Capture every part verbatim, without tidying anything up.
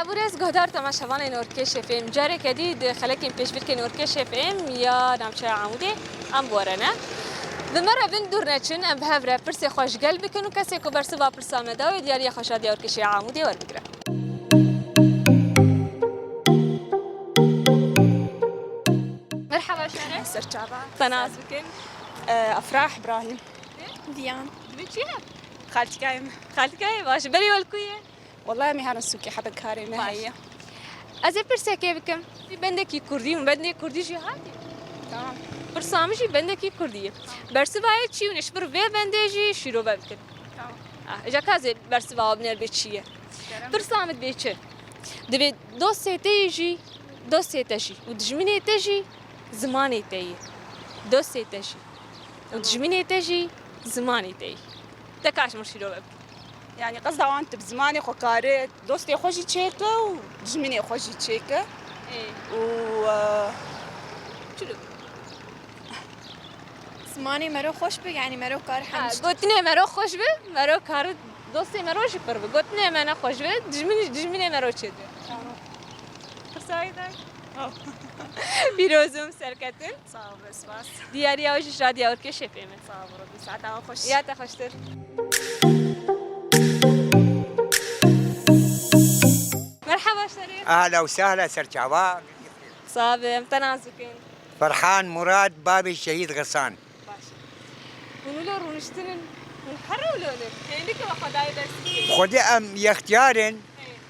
Birêz guhdar temaşevanên Orkêş F M, careke dî di xelekên pêşbirkên Orkêş F M ya navçeya Amûdê em bi we re ne. Bi me re bin dûr neçin, em bi hev re pirsê xwe ji gel bikin û kesê ku bersiva pirsa me dawê diyariya xwe ji Radya Orkêşê Amûdê werbigire. Merhaba şere. Serçava. Te nas bikin. Ee, Afrah Ibrahim. Diyan. Dibin çi ye? Xaltikayê min. Xaltikayê baş. Berî we li ku ye? Wallahî em ê herin sûkê hebin karê me Baş. Heye. Ez ê pirsekê bikim. Bendekî kurdî û bendê kurdî jî hatî. Tamam. Pirsa min jî bendekî kurdî ye. Bersiva ye çi û ji vir vê bendê jî şîrove bikin. Tamam. Ah, îja ka ez ê bersiva we binêr bê çi ye. Kerem. Pirsa min dibê çi? Dibê dostê te yê jî, dostê te jî û dijminê te jî zimanê te yê. Dostê te jî û Tamam. dijminê te jî zimanê te yê. Te kaş min şîrove bike. Yani qesda wan tu bi zimanê xwe kare dostê xwe jî çêke û dijminê xwe jî çêke. Ê. Û, e, Çilo. Zimanê mero xweş bi, yani mero kar Ha, hemî gotinê mero xweş bi, mero kar dostê mero jî pir bi. Gotinê me ne xweş bi, dijmin, dijminê mero çê dibe. Tamam. Pirsayê de. Oh. Pîroz im, serketin. Sağ ol, spas. Diyariya we jî ji Radya Orkê şefê min. Sağ ol, Rabbi. Saeta we xweş. Ya te xweştir. Merhaba şerê. Ehla û sehla serçava. Sabe, em te nas bikin. Ferhan Murad, babê Şehîd Xesan. Baş. Hûn wilo rûniştin in, hûn her wilo ne. Hêndike we xwe dayê dest bikin. Xwedê em yextiyar in.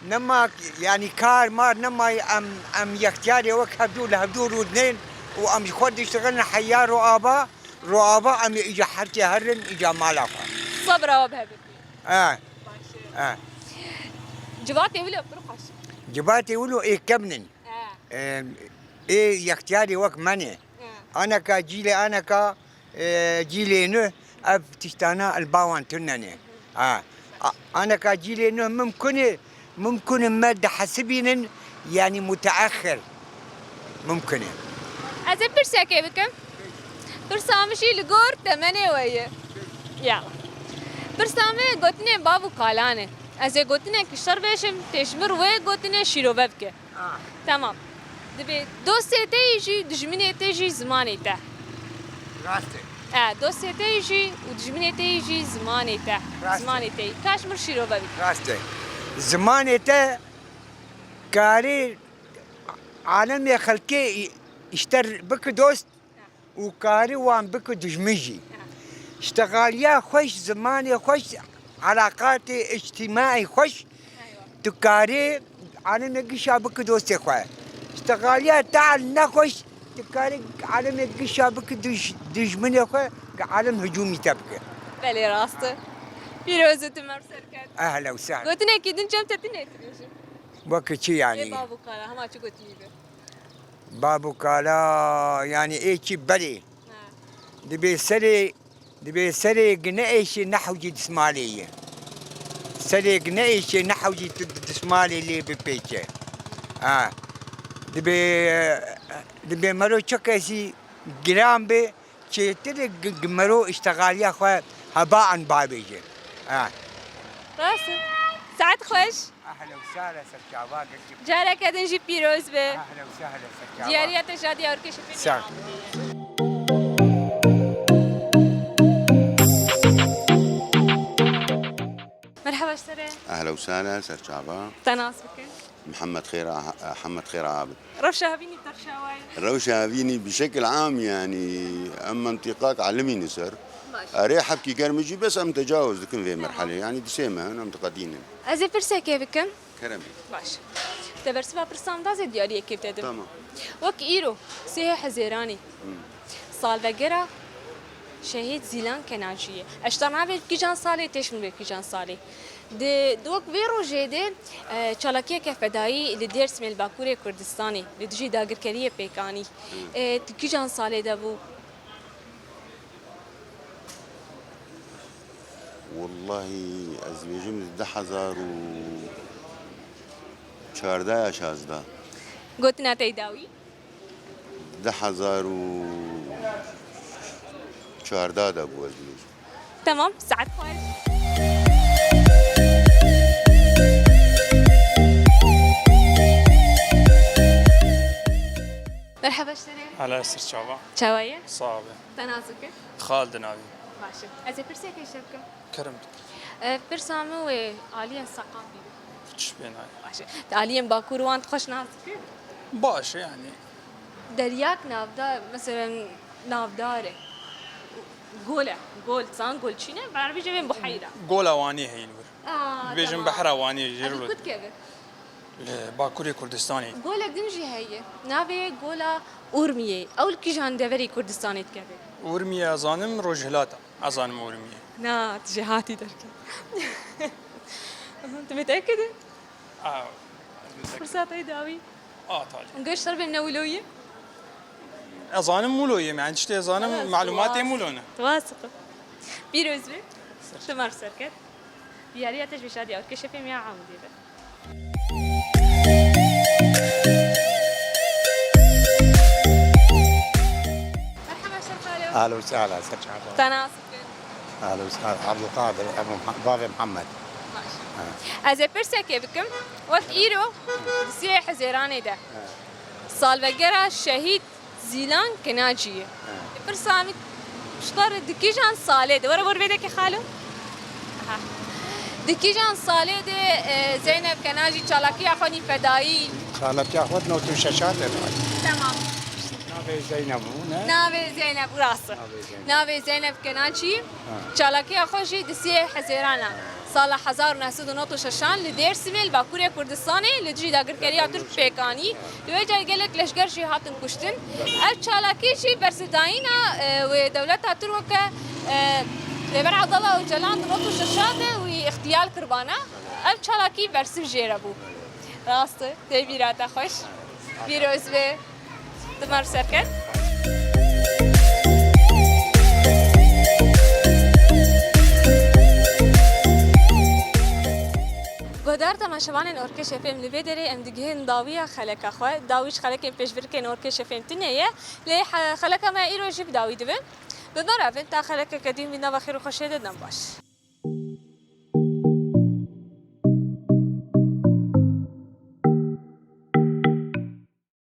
Nema, yani kar mar nema, em, em yextiyarê wek hevdû li hevdû rûdinên û em ji xwe diştixin heya Roaba, Roaba em ê îca herkê herin îca mala xwe. Sebra we bi hev bike. E. Baş e. E. Civatê wilo pir xweş. Civatê wilo ê kevn in. E. E, ê yextiyarê wek me ne. E. Aneka cîlê aneka, e, cîlê nû ev tiştana li ba wan tune ne. Ha. A-, aneka cîlê nû mimkun e, mimkun e me dihesibînin, yani muteexir. Mimkun e. Ez ê pirsekê bikim. Pirsa min jî li gor temenê we ye. Ya. Pirsa min gotinên bav û kalan e. Ez ê gotinekî şer bêjim, tê ji vir wê gotinê şîrove bike. Ah. Tamam. Dibê dostê te yî jî, dijminê te jî zimanê te. Rast e. E, dostê te yî jî û dijminê te yî jî zimanê te. Rast e. Zimanê te yî. Kaş mir şîrove bî. Rast e. Zimanê te karê alemê xelkê î-, îşter biki dost, û karî wan biki dijmin jî. Îştixaliya xweş, zimanê xweş, eleqatê îctîmaî xweş, tu karî alemê gişa biki dostê xwe. Îştixaliya te nexweş, tu karî alemê gişa biki dij-, dijminê xwe, alem hicûmî te bike. Belê rast e. Pîroz û tu mer serket. Ehla û sehla. Gotinekî din cem te tune dibêjim. Weke çi yani? Ê bav û kala, hema çi gotinî be. Bav û kala, yani ê çi berê. Ha. Dibê serê, dibê serê gi neêşê nehewcî dismalê ye. Serê gi neêşê nehewcî tu di dismalê lê bipêçe. Ha. Dibê, dibê mero çi kesî giran be, çêtir e gi-, gi mero îştexaliya xwe hebaen bavêje. Ha. Rast e. Saet xweş. Ehla û sehla serçava gelkî. Careke din jî pîroz be. Ehla û sehla serçava. Diyariya te ji Radya Orkê Şefê Sağ ol. Merhaba ji te re. Ehla û sehla serçava. Te nas bikin. Mihemed Xêra, Hemed Xêra Abid. Rewşa hevînî terşa we ye? Rewşa hevînî bi şekil am, yani em mentiqak elimîne ser. Baş. Erê hebkî germ jî bes em tecawuz dikin vê merhelê. Yani di sê meh in em diqedînin. Ez ê pirsekê bikim. Kerem. Baş. Te bersiva pirsa min da zê diyariyekê bide dim. Tamam. Wek îro, sêyê Hezêranê. Hmm. Salvegera Şehîd Zîlan Kenancî ye. Ez ji te re navê kîjan salê, tê ji min bê kîjan salê. Di, di wek vê rojê de, e, çalakiyeke fedayî li Dêrsimê li Bakurê Kurdistanê li dijî dagirkeriyê pêk anî. E, tu kîjan salê de bû? Wallahî ez dibêjim di du hezar û çardeh ya şazdeh. Gotina te yê dawî? Du hezar û çardeh de bû ez dibêjim. Tamam, saet xweş. Xebeşlerê. Hele sir çava. Çawa ye? Sax be. Te nas bikim? Xalid navî. Baş e. Ez ê pirseke ji te bikim. Kerem dikî. E, pirsa min wê aliyên seqafî be. Çi pê nayê? Baş e. Te aliyên Bakur wan xweş nas dikî? Baş e yani. Deryak navda, mesela navdar e. Gol e. Gol, zan gol çi ne? Bi erebî jê bên buheyra. Gola Wanî heye li wir. Aa, Dibêjin tamam. Behra Wanî, jê Ev re. Li ku dikeve? Li Bakurê Kurdistanê. Golek din jî heye. Navê Gola Urmiyê. Ew li kîjan deverê Kurdistanê dikeve? Urmiye ez zanim rojhilata. Ez zanim Urmiye. Na, tu jêhatî derkevî. Tu müteekid î? Aa, Fırsatayı dawi. Aa, talih. Gel şer ben ne Wîloyî? Ez zanim Wîloyî, yani tiştê ez zanim, Xelas, malûmatê tu Wîlo ne. Tu wasiq. Pîroz be. Ser. Tu mer serket. Diyariya te ji vê şadiya Orkê Şefê miya Amûdê be. Merhaba, şer xalo. Ahlen we sehlen, ser çava. Te nas bikin? Ahlen we sehlen, Abdulkadir, Ebu Muha-, bavê Muhammed. Baş. Ha. Ez ê pirsekê bikim. Wek îro di siyê Hizêranê de. Ha. Salvegera şehîd Zîlan Kinacî ye. Ha. Pirsa min ji te re di kîjan salê de? Were bor vê dekê xalo. Aha. Di kîjan salê de, e, Zeynep Kenacî çalakiya xwe nî fedayî? Çalakiya xwe di nod û şeşan de. Tamam. Navê Zeynep bû, ne? Navê Zeynep, rast e. Navê Zeynep. Navê Zeynep Kenacî. Ha. Çalakiya xwe jî di siyê Hizêrana. Ha. Sala hezar û neh sed û nod û şeşan li Dêrsimê li Bakurê Kurdistanê li dijî dagirkeriya Tirk pêk anî. Li wê carê gelek leşger jî hatin kuştin. Ev çalakî jî bersivdayîna, e, wê dewleta Tirk weke, e, Rêber Abdullah Ocalan di nod û şeşan de wî îxtiyal kiribana. Ev çalakî bersiv jê re bû. Rast e, tê bîra te xweş. Pîroz be. Tu mer ser ket. Guhdar temaşevanên Orkê Şefêm, li vê derê em digihên dawiya xeleka xwe. Dawî ji xelekên pêşbirikên Orkê Şefêm tune ye. Lê he-, xeleka me îro jî bi dawî dibe. Bi me re bin ta xelekeke din, bi nava xêr û xweşiyê de dem baş.